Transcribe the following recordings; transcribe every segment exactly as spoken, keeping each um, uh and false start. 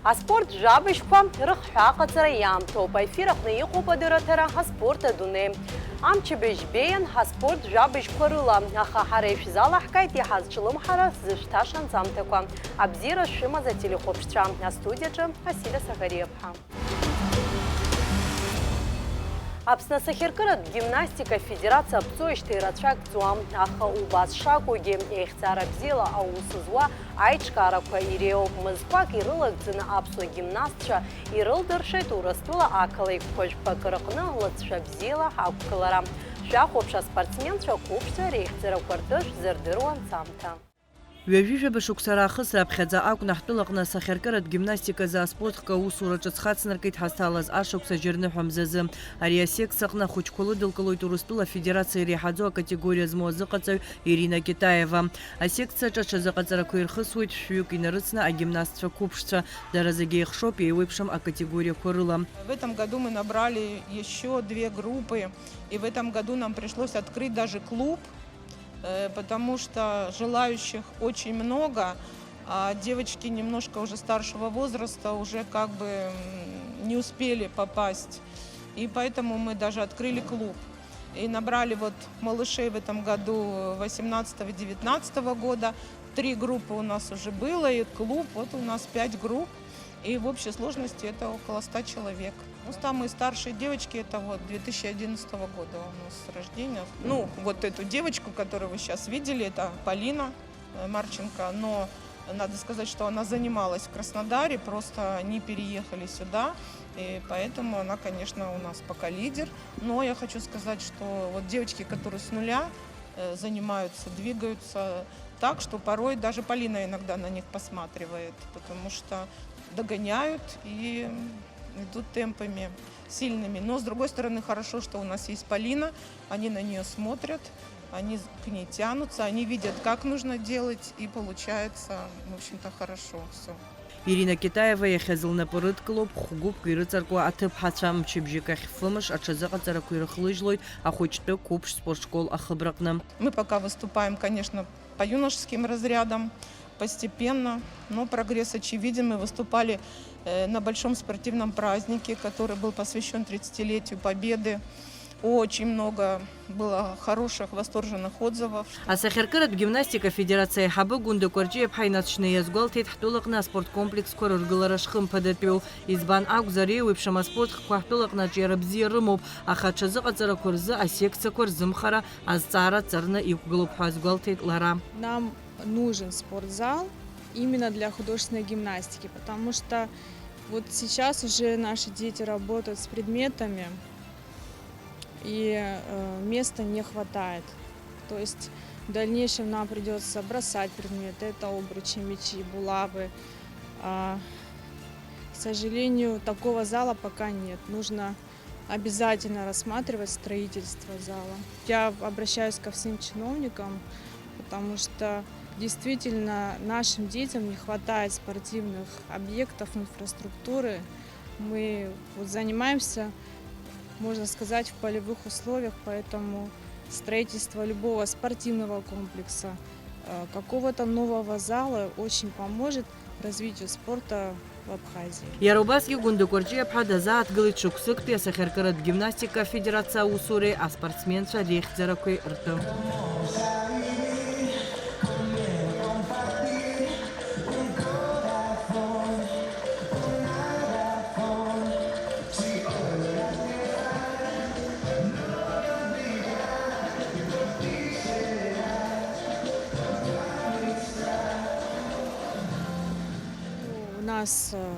Аспорт жәабжьқәа рыхҳәааҟаҵара иаамҭоуп. Аефир аҟны иҟоуп адырраҭара «Аспорт адунеи». Амчыбжь беиан аспорт жәабжьқәа рыла, аха ҳара ишәзалаҳкааит иҳазҿлымҳара зышәҭаша анҵамҭақәа. Абзиара шәымаз ателехәаԥшцәа. Астудиаҿы Асида Сагариаԥҳа. Аԥсны асахьаркыратә гимнастика афедерациа аԥҵоижьҭеи рацәак ҵуам, аха убас шакәугьы, еихьӡара бзиала аус зуа аиҿкаарақәа иреиуоуп. Мызқәак ирылагӡаны аԥсуа гимнастцәа ирылдыршеит Урыстәыла ақалақьқәа жәпакы рҟны лҵшәа бзиала ақәгылара. Шәахәаԥш, аспортсменцәа қәыԥшцәа реихьӡарақәа ртәы шәзырдыруа анҵамҭа. Ҩажәижәаба шықәса раахыс раԥхьаӡа акәны ҳтәылаҟны асахьаркыратә гимнастиказы аспорт хкы аусураҿы ҵхы ацнаркит ҳазҭалаз ашықәс ажьырныҳәа мзазы. Ари асекциа аҟны ахәыҷқәа лыдылкылоит Урыстәыла Афедерациа иреиҳаӡоу акатегориа змоу азыҟаҵаҩ Ирина Китаева. Асекциаҿы аҽазыҟаҵарақәа ирхысуеит шәҩык инарыцны агимнастцәа қәыԥшцәа, дара зегьы еихшоуп еиуеиԥшым акатегориақәа рыла. В этом году мы набрали ещё две группы, и в этом году нам пришлось открыть даже клуб, э, потому что желающих очень много, а девочки немножко уже старшего возраста уже как бы, м, не успели попасть. И поэтому мы даже открыли клуб. И набрали вот малышей в этом году восемнадцатого, девятнадцатого года. Три группы у нас уже было, и клуб, вот у нас пять групп. И в общей сложности это около ста человек. Ну, самые старшие девочки, это вот две тысячи одиннадцатого года у нас рождения. Ну, вот эту девочку, которую вы сейчас видели, это Полина, э, Марченко. Но надо сказать, что она занималась в Краснодаре, просто они переехали сюда. И поэтому она, конечно, у нас пока лидер. Но я хочу сказать, что вот девочки, которые с нуля, э, занимаются, двигаются так, что порой даже Полина иногда на них посматривает, потому что догоняют и идут темпами сильными. Но, с другой стороны, хорошо, что у нас есть Полина, они на неё смотрят, они к ней тянутся, они видят, как нужно делать, и получается, в общем-то, хорошо всё. Ирина Китаева иахьа зылнапы рыдкылоуп хә-гәыԥк ирыҵаркуа аҭыԥҳацәа. Мчыбжьык ахь фымш аҽазыҟаҵарақәа ирыхлыжьлоит ахәыҷтәы қәыԥш спортшкол ахыбраҟны. Мы пока выступаем, конечно, по юношеским разрядам, постепенно, но прогресс очевиден. Мы выступали, э, на большом спортивном празднике, который был посвящён тридцатилетию Победы. Очень много было хороших, восторженных отзывов. Асахьаркыратә гимнастика афедерациа аиҳабы Гәында Кәарҷиаԥҳа инаҵшьны иазгәалҭеит ҳтәылаҟны аспорт комплексқәа рыргылара шхымԥадатәиу. Избан акәзар, еиуеиԥшым аспорт хкқәа ҳтәылаҟны аҿиара бзиа рымоуп, аха аҽазыҟаҵарақәа рзы асекциақәа рзымхара азҵаара ҵарны иқәгылоуп ҳәа азгәалҭеит лара. Нам нужен спортзал именно для художественной гимнастики, потому что вот сейчас уже наши дети работают с предметами, и, э, места не хватает. То есть в дальнейшем нам придётся бросать предметы, это обручи, мячи, булавы. А, к сожалению, такого зала пока нет. Нужно обязательно рассматривать строительство зала. Я обращаюсь ко всем чиновникам, потому что действительно нашим детям не хватает спортивных объектов, инфраструктуры. Мы вот занимаемся, можно сказать, в полевых условиях, поэтому строительство любого спортивного комплекса, э, какого-то нового зала очень поможет развитию спорта в Абхазии. Иара убасгьы Гәында Кәарҷиаԥҳа дазааҭгылеит шықәсыктәи асахьаркыратә гимнастика афедерациа аусуреи аспортсменцәа реихьӡарақәеи ртәы. У нас, э,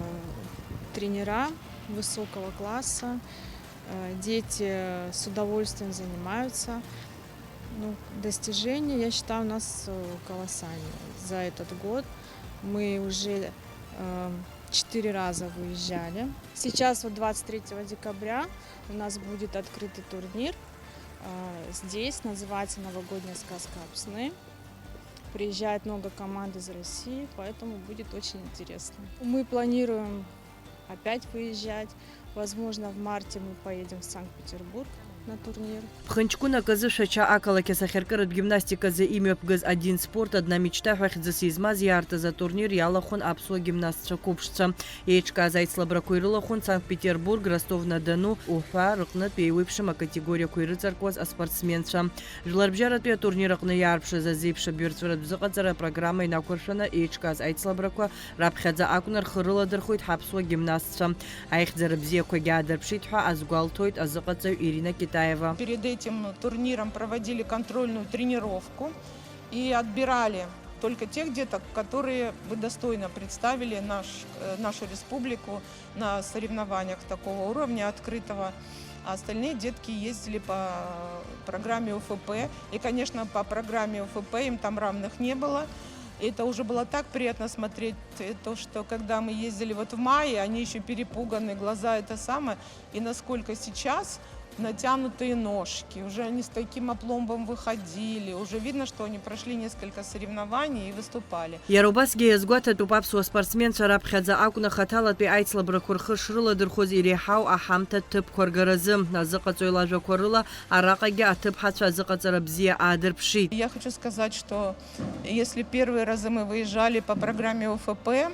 тренера высокого класса, э, дети с удовольствием занимаются. Ну, достижения, я считаю, у нас, э, колоссальные. За этот год мы уже, э, четыре раза выезжали. Сейчас вот двадцать третьего декабря у нас будет открытый турнир. Э, здесь называется «Новогодняя сказка Апсны». Приезжает много команд из России, поэтому будет очень интересно. Мы планируем опять выезжать. Возможно, в марте мы поедем в Санкт-Петербург. на турнир. Ԥхынҷкәынак азы Шәача ақалақь асахьаркыратә гимнастиказы имҩаԥгаз «Один спорт, одна мечта» ҳәа хьӡыс измаз иаартыз атурнир иалахәын аԥсуа гимнастцәа қәыԥшцәа. Еиҿкааз аицлабрақәа ирылахәын Санкт-Петербург, Ростов-на-Дону уҳәа рыҟнытә еиуеиԥшым акатегориақәа ирыҵаркуаз аспортсменцәа. Жәларбжьаратәи атурнир аҟны иаарԥшыз азеиԥш абаҩрҵәыратә зыҟаҵара апрограмма инақәыршәаны еиҿкааз аицлабрақәа раԥхьаӡа акәны рхы рыладырхәит ҳаԥсуа гимнастцәа. Аихьӡара бзиақәагьы аадырԥшит ҳәа азгәалҭоит азыҟаҵаҩ Ирина Китаева. Перед этим турниром проводили контрольную тренировку и отбирали только тех деток, которые бы достойно представили наш, э, нашу республику на соревнованиях такого уровня открытого. А остальные детки ездили по программе ОФП. И, конечно, по программе ОФП им там равных не было. И это уже было так приятно смотреть, э, то, что когда мы ездили вот в мае, они еще перепуганы, глаза это самое. И насколько сейчас натянутые ножки, уже они с таким опломбом выходили, уже видно, что они прошли несколько соревнований и выступали. Иара убасгьы иазгәаҭатәуп аԥсуа спортсменцәа раԥхьаӡа акәны хаҭалатәи аицлабрақәа рхы шрыладырхәыз иреиҳау аҳамҭа ҭыԥқәа ргаразы. Азыҟаҵаҩ лажәақәа рыла, араҟагьы аҭыԥҳацәа азыҟаҵара бзиа аадырԥшит. Я хочу сказать, что если первые разы мы выезжали по программе ОФП,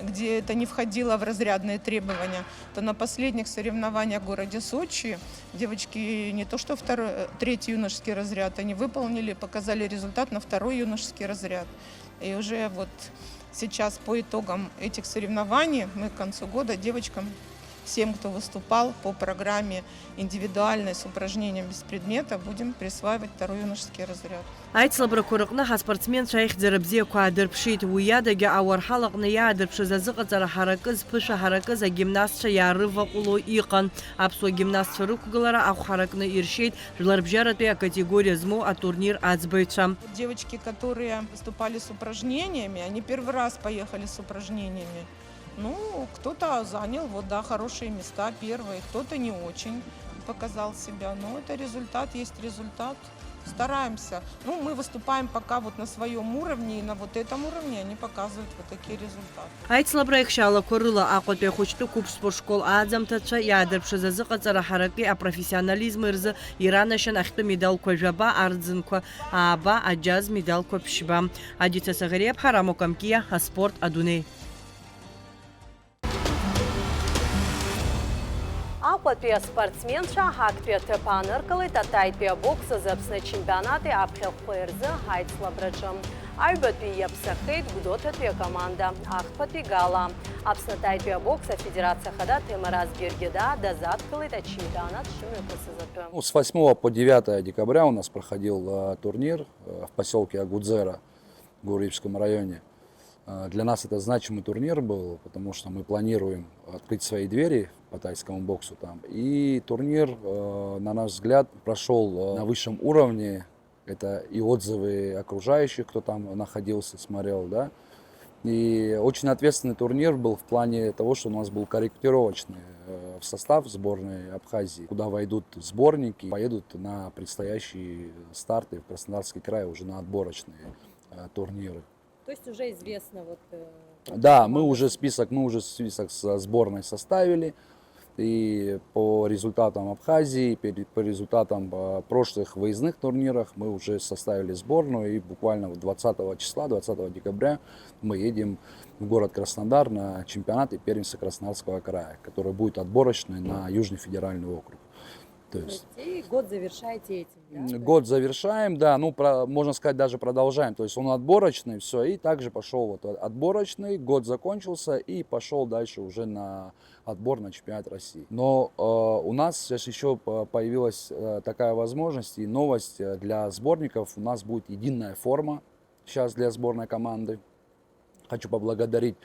где это не входило в разрядные требования, то на последних соревнованиях в городе Сочи девочки не то что второй, э, третий юношеский разряд, они выполнили, показали результат на второй юношеский разряд. И уже вот сейчас по итогам этих соревнований мы к концу года девочкам, всем, кто выступал по программе индивидуальной с упражнением без предмета, будем присваивать второй юношеский разряд. Аицлабрақәа рыҟны ҳаспортсменцәа аихьӡара бзиақәа аадырԥшит. Уи иадагьы ауарҳал аҟны иаадырԥшыз азыҟаҵара ҳаракыз, ԥышәа ҳаракыз агимнастцәа иаарываҟәыло иҟан. Аԥсуа гимнастцәа рықәгылара ахә ҳаракны иршьеит жәларбжьаратәи акатегориа змоу атурнир аӡбаҩцәа. Девочки, которые выступали с упражнениями, они первый раз поехали с упражнениями. Ну, кто-то занял, вот, да, хорошие места, первые, кто-то не очень показал себя. Но это результат, есть результат. Стараемся. Ну, мы выступаем пока вот на своем уровне, и на вот этом уровне они показывают вот такие результаты. Аицлабра аихшьаалақәа рыла Аҟәатәи ахәыҷтәы қәыԥш спортшкол ааӡамҭацәа иаадырԥшыз азыҟаҵара ҳараки апрофессионализми рзы иранашьан ахьтәы медалқәа жәаба, арӡынқәа ааба, аџьаз медалқәа ԥшьба. Адица Саӷариаԥҳа, Рамо Камкиа, аспорт адунеи. Аҟәатәи аспортсменцәа актәи аҭыԥ ааныркылеит атаитәи абокс азы Аԥсны ачемпионати аԥхьахәқәеи рзы аицлабраҿы. Аҩбатәи иаԥсахеит Гәдоуҭатәи акоманда, ахԥатәи Гала. Аԥсны атаитәи абокс афедерациа ахада Ҭемыраз Гергида дазадкылеит ачемпионат шымҩаԥысыз атәы. Ну, с восьмого по девятое декабря у нас проходил э, турнир э, в поселке Агудзера в Гурьевском районе. Э, Для нас это значимый турнир был, потому что мы планируем открыть свои двери по тайскому боксу там. И турнир, э, на наш взгляд, прошел э, на высшем уровне. Это и отзывы окружающих, кто там находился, смотрел, да. И очень ответственный турнир был в плане того, что у нас был корректировочный э, в состав сборной Абхазии, куда войдут сборники, поедут на предстоящие старты в Краснодарский край уже на отборочные э, турниры. То есть уже известно вот. э, Да, мы уже список, мы уже список со сборной составили. И по результатам Абхазии, пере- по результатам э, прошлых выездных турнирах мы уже составили сборную. И буквально вот двадцатого числа, двадцатого декабря мы едем в город Краснодар на чемпионат и первенство Краснодарского края, который будет отборочный на Южный федеральный округ. То То есть есть и год завершаете этим, да? М, Год завершаем, да, ну, про- можно сказать, даже продолжаем. То есть он отборочный, все, и также пошел вот от- отборочный, год закончился, и пошел дальше уже на отбор на чемпионат России. Но э, у нас сейчас еще п- появилась э, такая возможность и новость э, для сборников. У нас будет единая форма сейчас для сборной команды. Хочу поблагодарить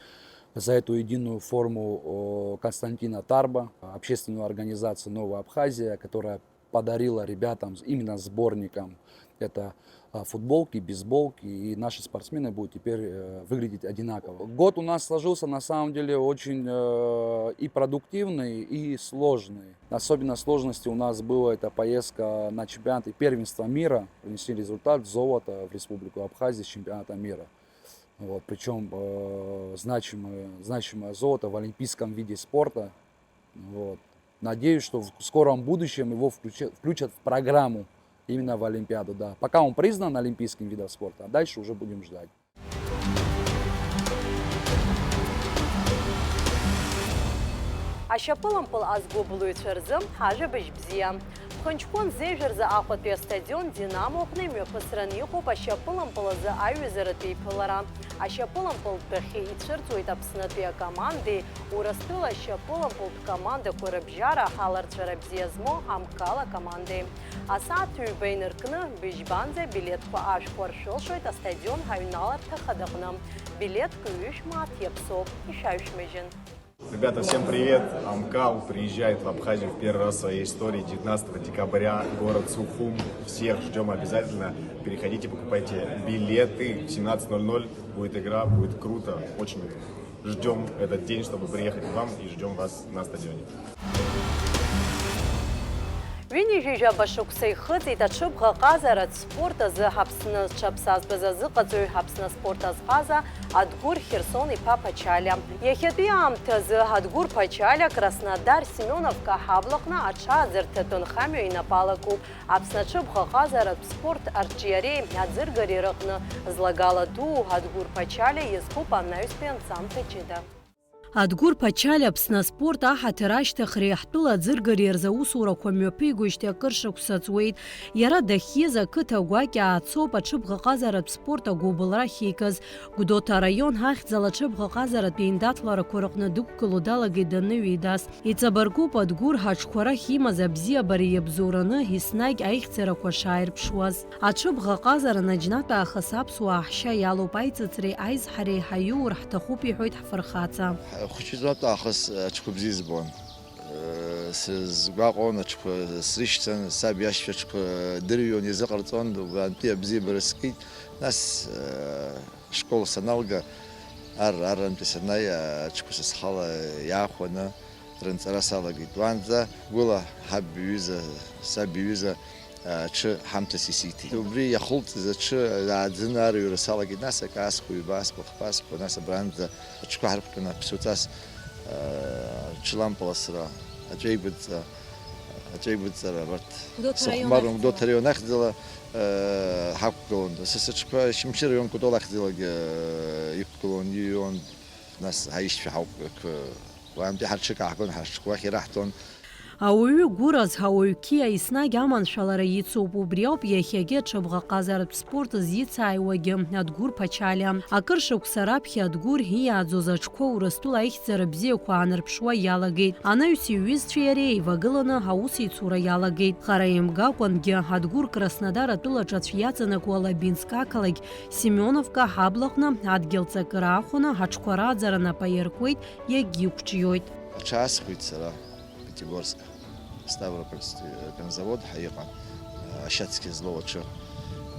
за эту единую форму э, Константина Тарба, общественную организацию «Новая Абхазия», которая подарила ребятам, именно сборникам, это а, футболки, бейсболки, и наши спортсмены будут теперь э, выглядеть одинаково. Год у нас сложился на самом деле очень э, и продуктивный, и сложный. Особенно сложности у нас была эта поездка на чемпионат и первенство мира. Принесли результат золото в Республику Абхазия с чемпионата мира. Вот, причем э, значимое, значимое золото в олимпийском виде спорта. Вот. Надеюсь, что в скором будущем его включат, включат в программу именно в Олимпиаду, да. Пока он признан олимпийским видом спорта, а дальше уже будем ждать. Ашьапылампыл азгәыблыҩцәа рзы ажәабжь бзиа. Ԥхынҷкәын зежәа рзы Аҟәатәи астадион Динамо аҟны имҩаԥысран иҟоуп ашьапылампыл азы аҩызаратә еиԥылара. Ашьапылампылтә дәахьы ицәырҵуеит Аԥснытәи акомандеи Урыстәыла ашьапылампылтә командақәа рыбжьара аҳаларҵәара бзиа змоу Амкал акомандеи. Асааҭ ҩба инаркны, быжьбанӡа абилеҭқәа ашәқәа ршәылшоит астадион ҳаҩналарҭа хадаҟны. Билеҭк ҩышә мааҭ иаԥсоуп, ишәаҩшәмыжьын. Ребята, всем привет! Амкал приезжает в Абхазию в первый раз в своей истории девятнадцатого декабря, город Сухум. Всех ждем обязательно. Переходите, покупайте билеты. В семнадцать ноль ноль будет игра, будет круто. Очень ждем этот день, чтобы приехать к вам, и ждем вас на стадионе. Ҩынҩажәижәаба шықәса ихыҵит аҽыбӷаҟазаратә спорт азы Аԥсны зҽаԥсазтәыз азыҟаҵаҩ, Аԥсны аспорт азҟаза Адгәыр Хьырсон-иԥа Ԥачалиа. Иахьатәи аамҭазы Адгәыр Ԥачалиа Краснодар Семеновка аҳаблаҟны аҽааӡырҭатә нхамҩа инапы алакуп. Аԥсны аҽыбӷаҟазаратә спорт арҿиареи аӡыргареи рыҟны злагала дуу Адгәыр Ԥачалиа иазкуп анаҩстәи анҵамҭа ҷыда. Адгәыр Ԥачалиа Аԥсны аспорт аҳаҭыр ашьҭыхреи ҳтәыла аӡыргареи рзы аусурақәа мҩаԥигоижьҭеи акыр шықәса ҵуеит. Иара дахьиз ақыҭа гәакьа Аацоуп аҽыбӷаҟазаратә спорт агәыбылра ахьикыз. Гәдоуҭа араион ахьӡала аҽыбӷаҟазаратә еиндаҭларақәа рыҟны дықәгыло далагеит даныҩеидас. Иҵабыргуп Адгәыр ҳаҽқәа рахь имаз абзиабара иабзоураны еснагь аихьӡарақәа шааирԥшуаз. Аҽыбӷаҟазара наџьнатә аахыс аԥсуаа ҳшьа иалоуп, аиҵыҵреи аизҳареи ҳаиуур ҳҭахуп, иҳәоит ҳфырхаҵа. Хәыҷызматә аахыс аҽқәа бзиа збон. Сызгәаҟуан аҽқәа срышьҭан, саб иашьцәа аҽқәа дырҩуан, изыҟарҵон, убантәи абзиабара скит. Нас ашкол саналга, ар, аррантәи санааи, аҽқәа са схала иаахәаны рынҵара салагеит. Уаанӡа гәыла ҳаб иҩыза, саб иҩыза аҽы ҳамҭас исиҭеит. Убри иахылҵыз аҽы ааӡаны арҩра салагеит, нас акы аасхәа, ҩба аасхәа, хԥа аасхәа, нас абранӡа аҽқәа ҳарықәтәаны аԥсуаҵас, аа, аҽылампыласра, аҵәеигәыдҵа, аҵәеигәыдҵара абарҭ Гәдоуҭа араион сыхәмаруан, ахьӡала. Гәдоуҭа араион ахьӡала, аа, ҳақәгылон. Са сыҽқәа Шьымчы араион Кәтол ахьӡалагьы, аа, иқәгылон, иҩуан. Нас ҳаишьцәа ҳауп, ак-, уаантәи ҳарҽыкааҳгон, ҳарҽқәа уахь ираҳҭон. Ауаҩы гәыраз, ауаҩ қьиа еснагь аманшәалара ицуп, убри ауп иахьагьы аҽыбӷаҟазаратә спорт зицааиуагьы Адгәыр Ԥачалиа. Акыр шықәса раԥхьа Адгәыр ииааӡоз аҽқәа Урыстәыла аихьӡара бзиақәа аанарԥшуа иалагеит. Анаҩс иҩызцәеи иареи еивагыланы аусеицура иалагеит. Хара имгакәангьы, Адгәыр Краснодар атәылаҿы аӡә иаҵанакуа Лабинск ақалақь Семеновка аҳаблаҟны адгьыл ҵакыра аахәаны аҽқәа рааӡара нап аиркуеит, иагьиқәҿиоит. Аҽаасхәеит сара Пятигорск, Ставропольский конзавод ҳәа иҟан, ашьацқьа злоу аҽы.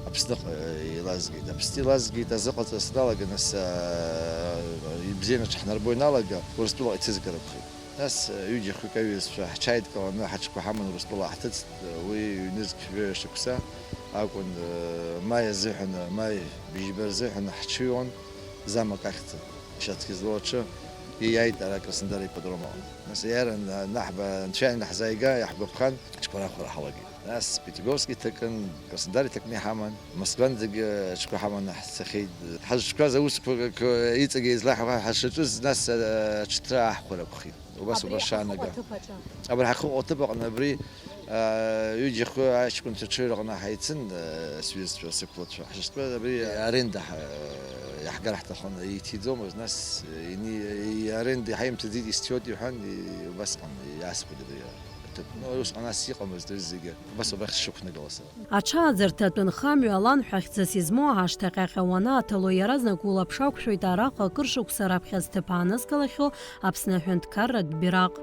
Аԥсныҟа еилазгеит. Аԥсны илазгеит, азыҟаҵара саналага, нас, аа, ибзианы аҽҳнарбо иналага, Урыстәылаҟа ицызгарақәеит. Нас, ҩыџьа-хҩык аҩызцәа ҳҽааидкыланы ҳаҽқәа ҳаман Урыстәыла ҳҭыҵт, уи ҩнызқь жәаҩа шықәса акәын, маи азыҳәан, маи бжьба рзыҳәан ҳҽыҩуан Замок ахьӡ, ашьацқьа злоу аҽы, ииааит ара Краснодар ипподром аҟны. Нас иара ан-, анаҳба анцәа ианаҳзааига, иаҳгәаԥхан, аҽқәа рахәара ҳалагеит. Нас Пятигорск иҭакын, Краснодар иҭакны иҳаман, Москванӡагьы аҽқәа ҳаманы ҳцахьеит. Ҳазҿқәаз аусқәа ак-, иҵегьы еизлаҳәа ҳашаҿыз, нас, а, аҽҭра аҳхәар акәхеит. Убас, абри убас ҳахьыҟоу шаанага. Аҭыԥ аҿы? Абри ҳахьыҟоу аҭыԥ аҟны абри, а, ҩыџьа-хҩы аҷкәынцәа ҽыҩраҟны ҳаицын, а, сҩызцәа, сықәлацәа. Ҳшьтәа абри аренда ҳа-, иаҳгар ҳҭахын, иҭиӡомызт, нас, ини-, иаренда иҳаимҭаӡеит, исҭиуеит иҳәан, и-, убасҟан иаасхәеит абри аҭыԥ. Ну, усҟан ас иҟамызт, аҩыза зегьы. Убас убахь сшықәнагала сара. Аҽааӡырҭатә нхамҩа аланҳәахьӡас измоу ашҭа ҟьаҟьа уанааҭало, иаразнак улаԥш ақәшәоит араҟа акыр шықәса раԥхьа зҭыԥ аанызкылахьоу Аԥсны аҳәынҭқарратә бираҟ.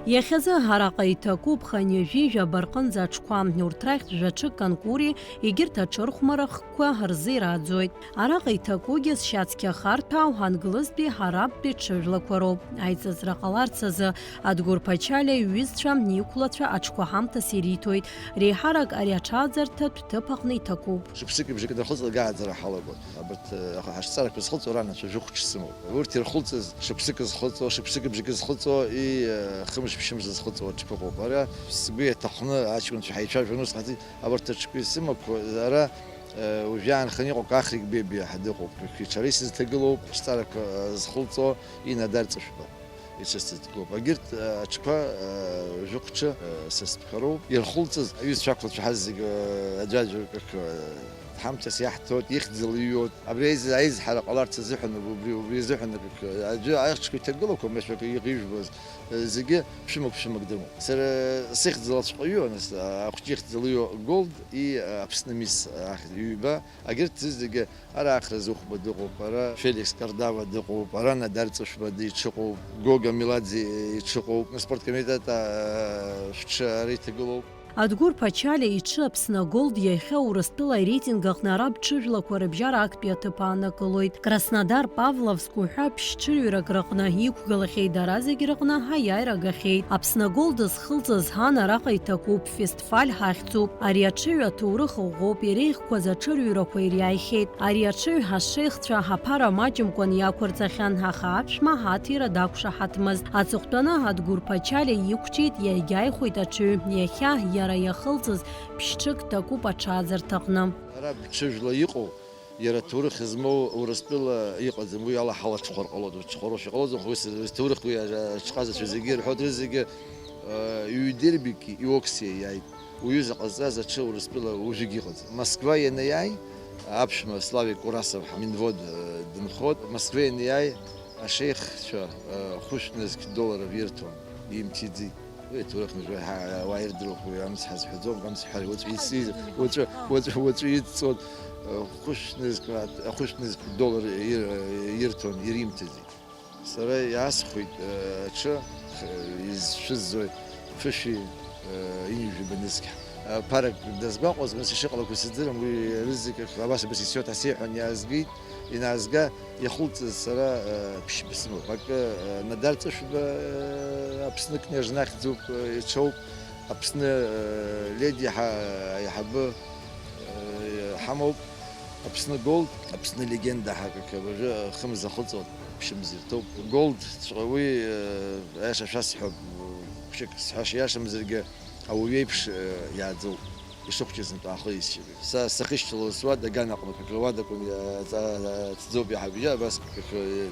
Иахьазы араҟа иҭакуп хынҩажәи жәаба рҟынӡа аҽқәа, урҭ рахьтә жәаҽык Канкури, егьырҭ аҽырхәмарахқәа рзы ирааӡоит. Араҟа иҭакугьы зшьацқьа харҭәаау англызтәи арабтәи ҽыжәлақәа роуп. Аиҵыҵра ҟаларц азы Адгәыр Ԥачалиа иҩызцәа, иқәлацәа аҽқәа ҳамҭас ириҭоит, реиҳарак ари аҽааӡарҭатә ҭыԥ аҟны иҭакуп. Шықәсыки бжаки дырхылҵыр агааӡара ҳалагоит. Абарҭ, э, аха ҳашҵарақәа зхылҵуа ранацәа жәохә ҽсымоуп. Урҭ ирхылҵыз шықәсык зхылҵуа, шықәсык бжаки зхылҵуа, и, э, хымш-ԥшьымш зызхылҵуа аҽқәа ыҟоуп. Ара сгәы иаҭахны аҷкәынцәа ҳаицәажәон, усҟан абарҭ аҽқәа исымақәа, ара, э, уажәы иаанханы иҟоу Кахрик Бебиа ҳәа дыҟоуп, ҽа исызҭагылоуп, ҳашҵарақәа, э, зхылҵуа, и Надар Ҵышәба. Исасыҭ клуб. Егьырҭ, э, аҽқәа, э, жәохә ҽы, э, сасыҭқәа роуп. Ирхылҵыз аҩызцәа ақәлацәа ҳазегь, э, аӡәаӡәаҩык, э, ҳамҭас иаҳҭоит, ихьӡала иҩуеит. Абри аиз-, аизҳара ҟаларц азыҳәан, убри, убри азыҳәан, э, аӡәы аҽқәа иҭагылақәа, мышәак иӷижәбоз, э, зегьы ԥшәымак-ԥшәымак дымоуп. Сара сыхьӡалаҵәҟьа иҩуан, ас, ахәыҷы ихьӡала иҩуа Голд и, э, Аԥсны Мисс ахь ҩба. Егьырҭ зегьы ара Ахра Зыхәба дыҟоуп, ара Феликс Кардава дыҟоуп, ара Надар Ҵышәба иҽыҟоуп, Гога Меладзе иҽыҟоуп, аспорткомитет, аа, шәҽы ара иҭагылоуп. Адгәыр Ԥачалиа иҽы Аԥсны Аголд иахьа Урыстәыла ареитинг аҟны араб ҽыжәлақәа рыбжьара актәи аҭыԥ аанакылоит. Краснодар, Павловск уҳәа ԥшьҽырҩрак рыҟны иқәгылахьеит, дара зегь рыҟны аиааира агахьеит. Аԥсны Аголд зхылҵыз ан араҟа иҭакуп, фест- фаль ҳахьӡуп. Ари аҽыҩ аҭоурых ӷәӷәоуп, иреиӷьқәаз аҽырҩрақәа ириааихьеит. Ари аҽыҩ ҳашеихцәа ҳаԥара маҷымкәан иақәырҵахьан, аха аԥшәма ҳаҭира дақәшаҳаҭмызт. Аҵыхәтәаны Адгәыр Ԥачалиа иқәҿиеит, иагьааихәеит аҽыҩ. Иахьа иара иахылҵыз ԥшьҽык ҭакуп аҽааӡарҭаҟны. Ара ҽыжәла иҟоу, иара аҭоурых змоу Урыстәыла иҟаӡам, уи ала ҳалаҽхәар ҟалоит, уҽхәароушәа ҟалоӡом, ус, уи ҭоурых уи аҿҟазацәа зегьы ирҳәоит, рызегьы, э, иҩдырбики, иоксиа иааит. Уҩыза ҟазҵаз аҽы Урыстәыла уажәыгь иҟаӡам. Москва ианаиааи, аԥшәма Славик Курасов ҳа Минвод, э, дынхоит. Москва ианаиааи, ашеихцәа, э, хәышә нызқь долларов ирҭон, имҭиӡеит. Уи аҭоурых нажәа ҳа-, ауаа ирдыруеит, уи амц ҳазҳәаӡом, амц ҳәа уаҵәы ици-, уаҵәы, уаҵәы, уаҵәы идҵон, э, хәышә нызқь, ахәышә нызқь доллар ир-, ирҭон, иримҭаӡеит. Сара иаасхәеит, э, аҽы, э, изшәызӡои, ԥышәи, э, ҩынҩажәи банызқь. Э, ԥарак дазгәаҟуаз, нас ишыҟалақәаз сыздырам, уи рызегь абас, абас исиоит ҳәа сеиҳәан иаазгеит, инаазга, иахылҵыз сара, э, ԥшьба сымоуп. Акы, э, Надар Ҵышәба, э, Аԥсны кнежна ахьӡуп, э, иҽоуп, Аԥсны, э, леди ҳа-, аиҳабы, э, ҳамоуп. Аԥсны Голд, Аԥсны легенда ҳәа акы уажәы хымз ахыҵуа ԥшьымз ирҭоуп. Голд ҵәҟьа уи, э, аиаша шәасҳәап, хәыҷык сҳәаша иашамзаргьы, ауаҩ иеиԥш, э, иааӡоуп, ишыхәҷыз нтәаахы исшьып. Са сахьышьҭалоз суада аганаҟны, акы уадақәа, э, ҵа-, ҵӡоуп иаҳа бжьы, абас, э, э,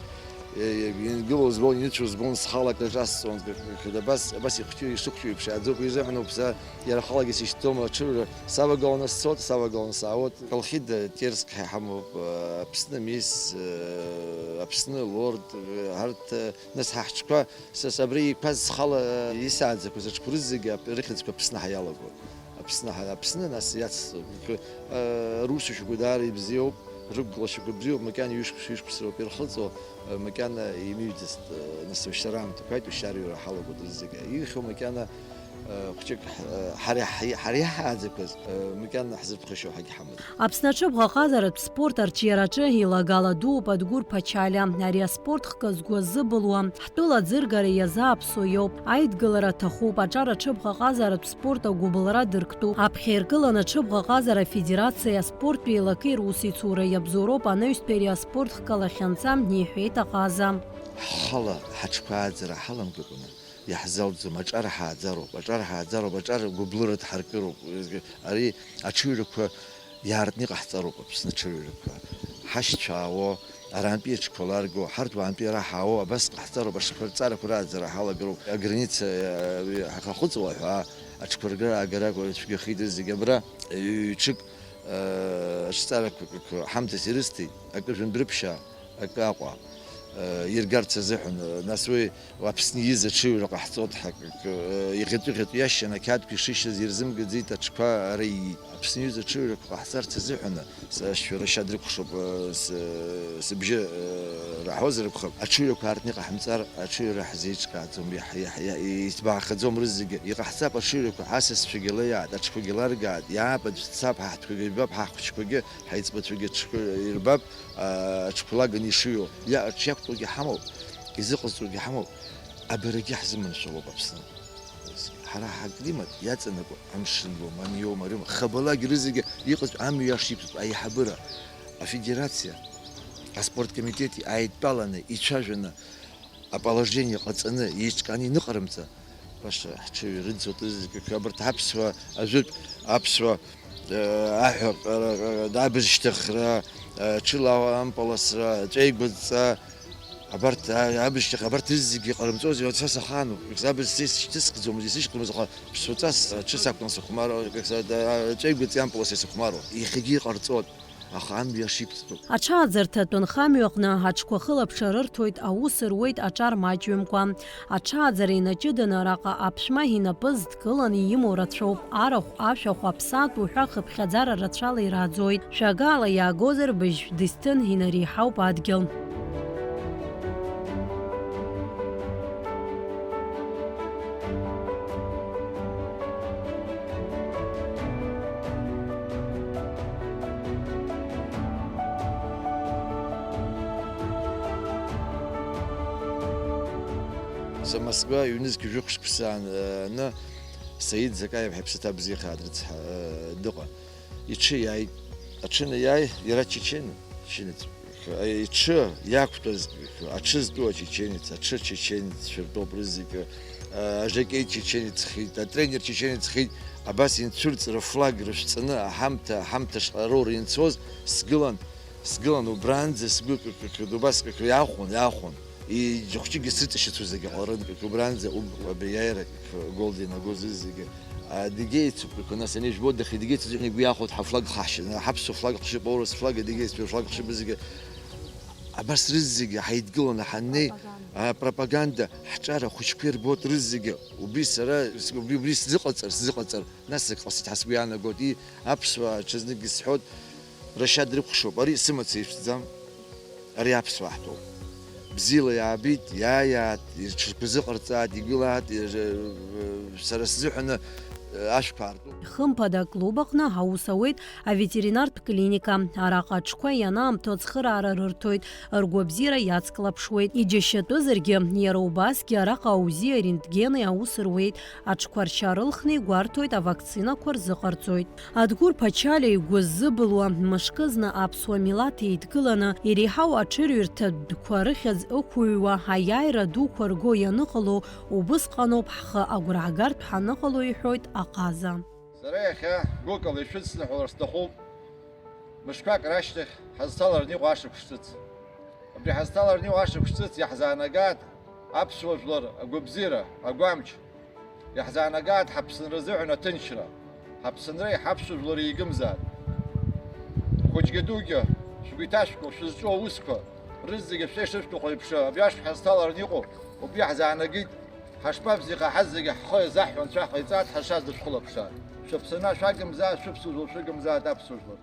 э, ингылоу збон, иныцәоу збон, схала акы ҿасҵон, э, э, абас, абас ихәҷы, ишыхәҷу еиԥш иааӡоуп, изыҳәаноуп са иара халагьы сишьҭоума аҽырҩра, савагыланы сцот, савагыланы саауеит. Колхида Терская ҳамоуп, Аԥсны Мисс, Аԥсны Лорд, ҳарҭ, нас ҳа ҳҽқәа, са, са абри иқәаз схала исааӡақәаз аҽқәа рызегьы ап-, рыхьӡқәа Аԥсны ҳәа иалагоит. Аԥсны ҳәа, Аԥсны нас иацҵоит. Русушьақәа даара ибзиоуп, рықәгылашьақәа бзиоуп, макьана ҩышықәса, ҩышықәсроуп ирхылҵуа, макьана имыҩӡацт, нас уашьҭа раамҭақәа ааит, уашьҭа арҩра ҳалагоит рызегьы. Ирхьу макьана Хәҷык, ҳара, ҳара иҳааӡақәаз макьана ҳзырԥхашьо ҳагьҳамаӡам. Аԥсны аҽыбӷаҟазаратә спорт арҿиараҿы илагала дууп Адгәыр Ԥачалиа. Ари аспорт хкы згәы азыбылуа, ҳтәыла аӡыргара иазааԥсо иоуп. Аидгылара аҭахуп, аҿар аҽыбӷаҟазаратә спорт агәыбылра дырктәуп. Аԥхьа иргыланы аҽыбӷаҟазара афедерациеи аспорттә еилакеи русеицура иабзоуроуп анаҩстәи ари аспорт хкы алахьынҵа, иҳәеит аҟаза. Ҳхала ҳаҽқәа ааӡара ҳаламгакәаны, иаҳзалӡом, аҿар ҳааӡароуп, аҿар ҳааӡароуп, аҿар гәыблыра дҳаркыроуп. Ари аҽыҩрақәа иаартны иҟаҳҵароуп, Аԥсны аҽыҩрақәа. Ҳашьцәа аауо, арантәи аҽқәа ларго, ҳарҭ уаантәи ара ҳаауо, абас ҟаҳҵароуп, ашықәырҵарақәа рааӡара ҳалагароуп. Аграница, э, ҳахыҵуа ҳәа аҽқәа ргара-аагара цәгьахеит зегь абра, ҩ-, ҩ-, ҽык, э, аҽҵарақәа ҳамҭас ирысҭеит, акы жәындәрыԥшьаа, акы Аҟәа. Иргарц азыҳәан, нас уи Аԥсны ииз аҽыҩра ҟаҳҵоит ҳәа акы, иӷьатәы-ӷьатәы иашьан ақьаадқәа ишышьаз ирзымгаӡеит, аҽқәа ара иит. Аԥсны ииз аҽыҩрақәа ҟаҳҵарц азыҳәан, сашьцәа рашьа дрыкәхшоуп, с-, сыбжьы, раҳозар акәхап, аҽыҩрақәа аартны иҟаҳамҵар, аҽыҩра ҳзеиҿкааӡом, иаҳ-, иаҳ-, иаҳ-, иҭбаахаӡом рызегьы. Иҟаҳҵап аҽыҩрақәа, ҳасасцәагьы леиаат, аҽқәагьы ларгаат, иаабатә ҳцап, ҳаҳҭқәагьы жәбап, ҳахәыҷқәагьы, ҳаиҵбацәагьы аҽқәа ирбап. Аҽқәлаган ишыҩуа, иа-, аҽиақәтәоугьы ҳамоуп, изыҟазҵогьы ҳамоуп, абарагьы ҳзыманшәалоуп Аԥсны. Ҳара ҳаклимат иаҵанакуа амшын иоума, ани иоума, рым-, хабалагь рызегьы иҟаз амҩа иаша иқәтәоуп аиҳабыра, афедерациа, аспорткомитети ааидтәаланы, ицәажәаны, аположение ҟаҵаны, еиҿкааны иныҟарымҵа, баша ҳҽыҩ рыӡуеит рызегьы, абарҭ аԥсуа, ажәытә аԥсуа, э, аҳәа, э, э, абжьҭыхра, э, ҽыла ампыласра, аҵәеигәыдҵа, абарҭ, а, абжьҭыхра, абарҭ рызегьы ҟарымҵозеи, уаҵәы сахаануп, абз сшьҭысхӡомызт, исышьклымыз, аха ԥсуаҵас аҽы сақәтәан сыхәмаруа, аҵәеигәыдҵа ампыласра сыхәмаруа. Иахьагьы иҟарҵоит. Аха амҩа шиқәҵатәуп. Аҽааӡарҭа атәанхамҩа аҟны аҽқәа хылаԥшра рырҭоит, аус руеит аҿар маҷҩымкәа. Аҽааӡара инаҷыданы араҟа аԥшәма инапы зҭгыланы имоу рацәоуп, арахә, ашәахә, аԥсаатә уҳәа хыԥхьаӡара рацәала ирааӡоит. Шәагала иаагозар, быжь шәдысҭын, инареиҳауп адгьыл. Са Москва ҩнызқь жәохә шықәса ааны Саид Закаев ҳәа иԥсы ҭабзиахааит рыцҳа, э, дыҟан. Иҽы иааит. Аҽынаиааи, иара чечен, чеченец. Иҽы иақәтәаз, аҽы зтәу ачеченец, аҽы чеченец шәыртәоуп рызегьы, ажакеи чеченецхеит, атренер чеченецхеит, абас инцәырҵ, рыфлаг рышәҵаны, аҳамҭа, аҳамҭа шҟароу ринцоз, сгылан, сгылан убранӡа, сгәы кы-, кы-, кы-, убас кы-, кы-, иахәон, иахәон. И-, џьыхәҷыкгьы срыҵашьыцуа зегьы ҟаларын, кы-, кы-, убранӡа уб-, абри аиааира, кы-, гол динагоз зегьы. Адыгеицуп, кы-, кы-, нас ани жәбо дахьадыгеицыз иҳәан игәы иахәоит, ҳафлаг ҳашьын, ҳаԥсуа флаг ҳшьып, аурыс флаг, адыгеицтәи флаг ҳшьып зегьы. Абас рызегьы ҳаидгыланы ҳаннеи, а, пропаганда, ҳҿар ахәыҷқәа ирбоит рызегьы. Убри сара, убри, убри сзыҟаҵар, сзыҟаҵар, нас ак ҟасҵеит ҳәа сгәы иаанагоит. И, аԥсуаа ҽазнык исҳәоит, рашьа дрыкәхшоуп, ари сымаца ишәҭӡам, ари аԥсуаа ҳтәоуп. Бзиала иаабеит, иааиаат, рҽырзыҟарҵааит, игылааит, ир-, сара сзыҳәаны ашәқәа аартуп. Хымԥада аклуб аҟны аус ауеит аветеринартә клиника. Араҟа аҽқәа ианаамҭоу ацхыраара рырҭоит, ргәабзиара иацклаԥшуеит. Иџьашьатәызаргьы, иара убасгьы араҟа аузиа рентгени аус руеит, аҽқәа ршьа рылхны игәарҭоит, авакцинақәа рзыҟарҵоит. Адгәыр Ԥачалиа игәы ззыбылуа, мышкызны аԥсуа милаҭ еидгыланы, иреиҳау аҽырҩрҭатә дәқәа рыхьӡ ықәыҩуа, аиааира дуқәа рго ианыҟало, убысҟаноуп ҳхы агәраҳгартә ҳаныҟало, иҳәоит аҟаза. Сара иахьа гәыкала ишәыдсныҳәалар сҭахуп, мышқәак рашьҭахь ҳазҭалараны иҟоу ашықәс ҿыц. Абри ҳазҭалараны иҟоу ашықәс ҿыц иаҳзаанагааит аԥсуа жәлар агәабзиара, агәамч, иаҳзаанагааит ҳаԥсынра азыҳәан аҭынчра, ҳаԥсынреи ҳаԥсуа жәлари еигымзааит. Хәыҷгьы дугьы, шәгәы иҭашәкуа, шәызҿу аусқәа, рызегьы шәа ишышәҭаху еиԥш, абри ашәқәа ҳазҭалараны иҟоу, убри иаҳзаанагеит, ҳашԥабзиҟаҳаз зегьы ҳхы иазаҳҳәо Анцәа ҟаиҵааит, ҳазшаз дышәхылаԥшааит. Шәыԥсынра шәагымзааит, шәыԥсуа жәлар шәыгымзааит, аԥсуа жәлар.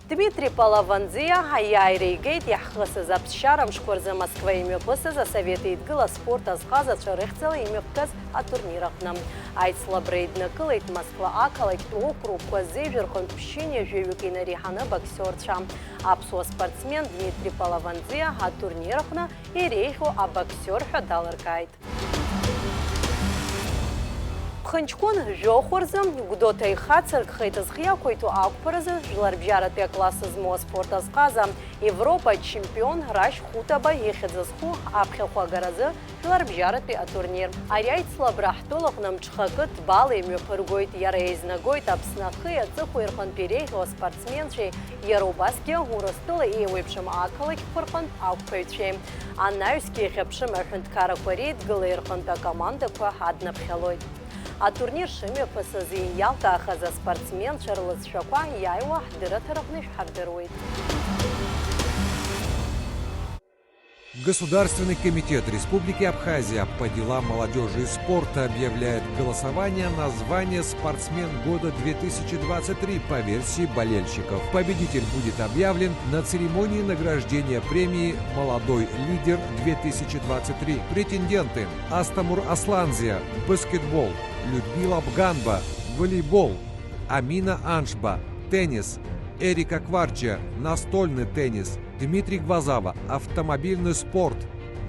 Дмитри Палаванӡиа аиааира игеит иаҳхысыз аԥсшьара мшқәа рзы Москва имҩаԥысыз Асовет Еидгыла аспорт азҟазацәа рыхьӡала имҩаԥгаз атурнир аҟны. Аицлабра еиднакылеит Москва ақалақьтә округқәа зежә рҟынтә ԥшьынҩажәаҩык инареиҳаны абоксиорцәа. Аԥсуа спортсмен Дмитри Палаванӡиа атурнир аҟны иреиӷьу абоксиор ҳәа далыркааит. Ԥхынҷкәын жәохә рзы Гәдоуҭа ихацыркхеит зхы иақәиҭу ақәԥаразы жәларбжьаратәи акласс змоу аспорт азҟаза, Европа ачемпион Рашь Хутаба ихьӡ зху аԥхьахә агаразы жәларбжьаратәи атурнир. Ари аицлабра ҳтәылаҟны мҽхакы ҭбаала имҩаԥыргоит, иара еизнагоит Аԥсны ахи аҵыхәеи рҟынтә иреиӷьу аспортсменцәеи, иара убасгьы Урыстәыла еиуеиԥшым ақалақьқәа рҟынтә ақәԥаҩцәеи. Анаҩсгьы ихьыԥшым аҳәынҭқаррақәа реидгылеи рҟынтә акомандақәа аднаԥхьалоит. Атурнир шымҩаԥысыз иалкаахаз аспортсменцәа рлыҵшәақәа иааиуа ҳдырраҭараҟны ишәҳардыруеит. Государственный комитет Республики Абхазия по делам молодежи и спорта объявляет голосование на звание «Спортсмен года две тысячи двадцать три» по версии болельщиков. Победитель будет объявлен на церемонии награждения премии «Молодой лидер две тысячи двадцать три». Претенденты: Астамур Асланзия, баскетбол, Людмила Бганба, волейбол, Амина Аншба, теннис, Эрика Кварча, настольный теннис, Дмитрий Гвазава, автомобильный спорт,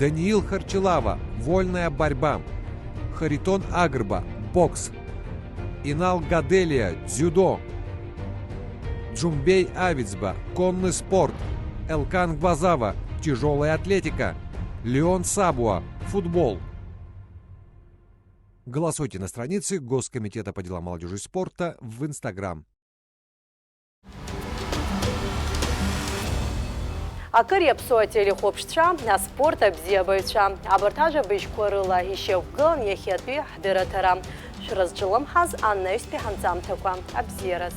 Даниил Харчилава, вольная борьба, Харитон Агрба, бокс, Инал Гаделия, дзюдо, Джумбей Авицба, конный спорт, Элкан Гвазава, тяжелая атлетика, Леон Сабуа, футбол. Голосуйте на странице Госкомитета по делам молодежи и спорта в Instagram. Акыр иаԥсоу ателехәаԥшцәа, аспорт абзиабаҩцәа, абарҭ ажәабжьқәа рыла ишьақәгылан иахьатәи ҳдырраҭара. Шәрызҿлымҳаз анаҩстәи ҳанҵамҭақәа. Абзиараз!